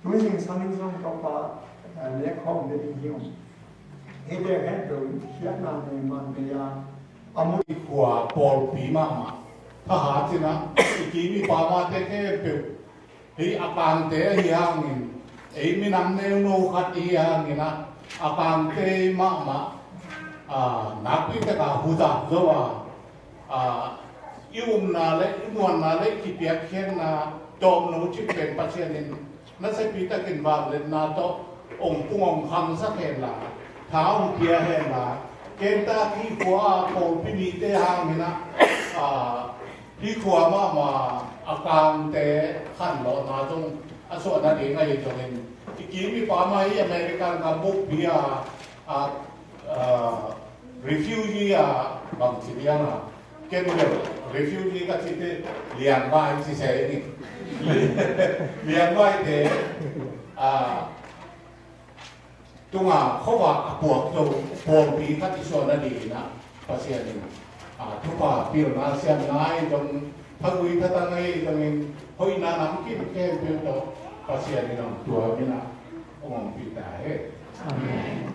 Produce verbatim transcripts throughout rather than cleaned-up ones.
Mihing sang in zong Topa, eh, nek khawm ding hi ung. Hih teng khempeuh in khiatna nei man nei a, a mun khua pawlpi mahmah. Thahat in ah i kim i pam a te khempeuh, hih a kangte ahi hangin, ei minam neuno khat i hi hangin ah, a kangte mahmah, a, nakpi takin huzap zo a, a, i umna le i muanna le i kipiakkhiatna tawmno cih pen Pasian in nasepi takin vangliatna tawh hong pung hong khangsak hen la, tha hong pia hen la, Kentucky khua a pawlpi mite hangin ah, a, hih khua mahmah a kangte khanlawhna zong a suah nading ahi zongin, i kim i pam a hih American gam buppi a, a, a, refugee a, bang ci diam a, ken bel refugee ka cite liangvai ci se ni. Liangvaite, a, tunga khuavak a puak zo pawlpi khat i suah nadingin ah Pasian in, a, thupha pilna siamna ahi zong, thagui thatang ahi zongin, hoihna namkim khempeuh tawh Pasian in hong tuam in ah hong ompih ta hen. Amen.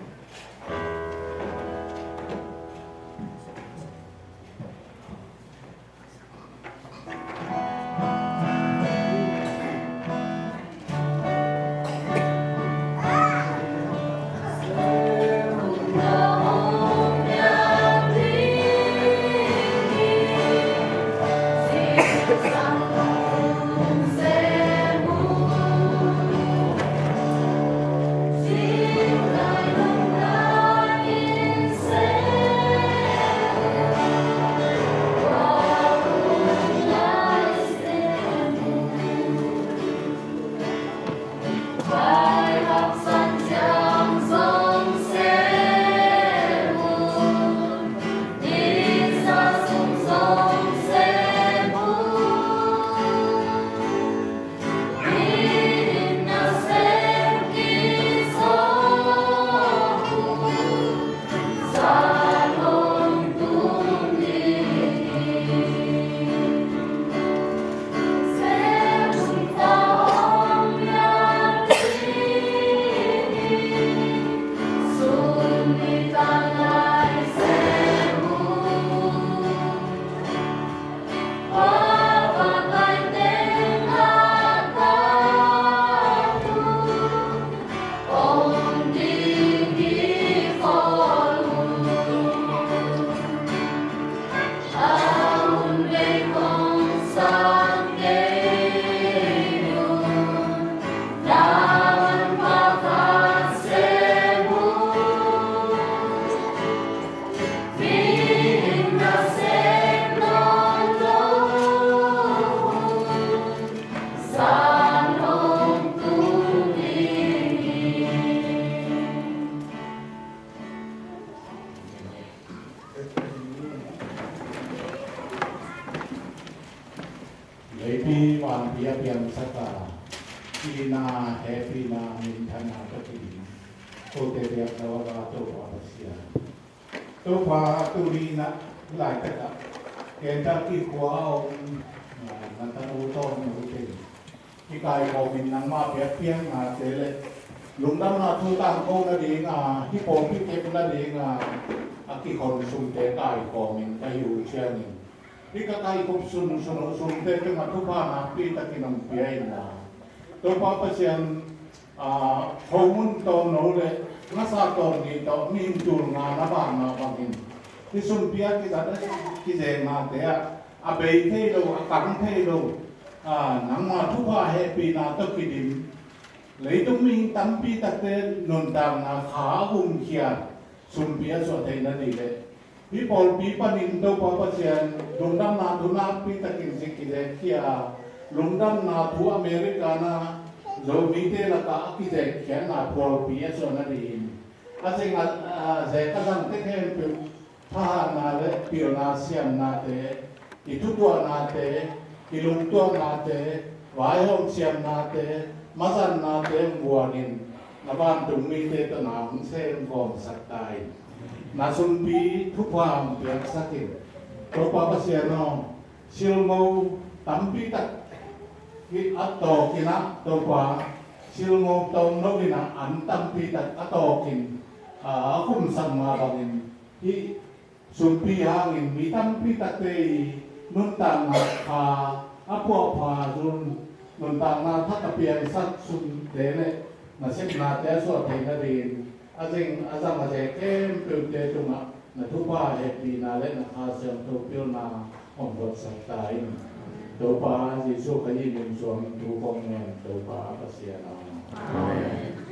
Leipi vanpi a piangsak a, thina, hehpihna, minthanna tawh kiding kote biak Jehovah Topa Pasian. Topa, tuni in ah laitak ah Kentucky khua a om, ah, na tanu tawmno teng kikaikhawm in nangmah biakpiaknate le lungdamna thu tangko nading a, hih pawlpi kep nading a, a kikhon sumte kaikhawm in ka hi uh ciangin, hih ka kaikhop sun, sun, sumte tungah thupha nakpi takin hong pia in la, Topa Pasian, a, khomun tawmno le ngasa tawmnih tawh mihing tul nga na vak mah bangin, hih sumpi a kizat a kizeknate ah a bei thei lo, a kang thei lo, a, nangma thupha hehpihna tawh kidim, leitung mihing tampi takte nuntakna kha a gumkhia sumpi a suah theih nading le, hih pawlpi panin Topa Pasian lungdamna thu nakpi takin zik kizekkhia a, lungdamna thu America na Zomite lakah a kizekkhiatna pawlpi a suah nadingin, a zek a, a zek a zangte khempeuh thahatna le pilna siamnate, i thutuahnate, i lungtuahnate, vaihawm siamnate, mazannate hong guanin, na vantung mite tawh na hong sem gawmsak ta in. Na sumpi thupha hong piaksak in. Topa Pasian aw, silmo tampi tak hi a tawk in ah, Topa, silngo tawng lo in a an tampi tak a tawkin a khumsak mah bangin hih sumpi hangin mi tampi takte i nuntakna kha a puahpha zun, nuntakna thak a piangsak sunte le nasepnate a suah theihna dingin a zeng a zang a ze khempeuhte tungah na thupha hehpihna le na Kha Siangtho pilna hong dotsak ta in. Topa Jesuh Khazih min suangin thu kong ngen, Topa Pasian aw. Amen.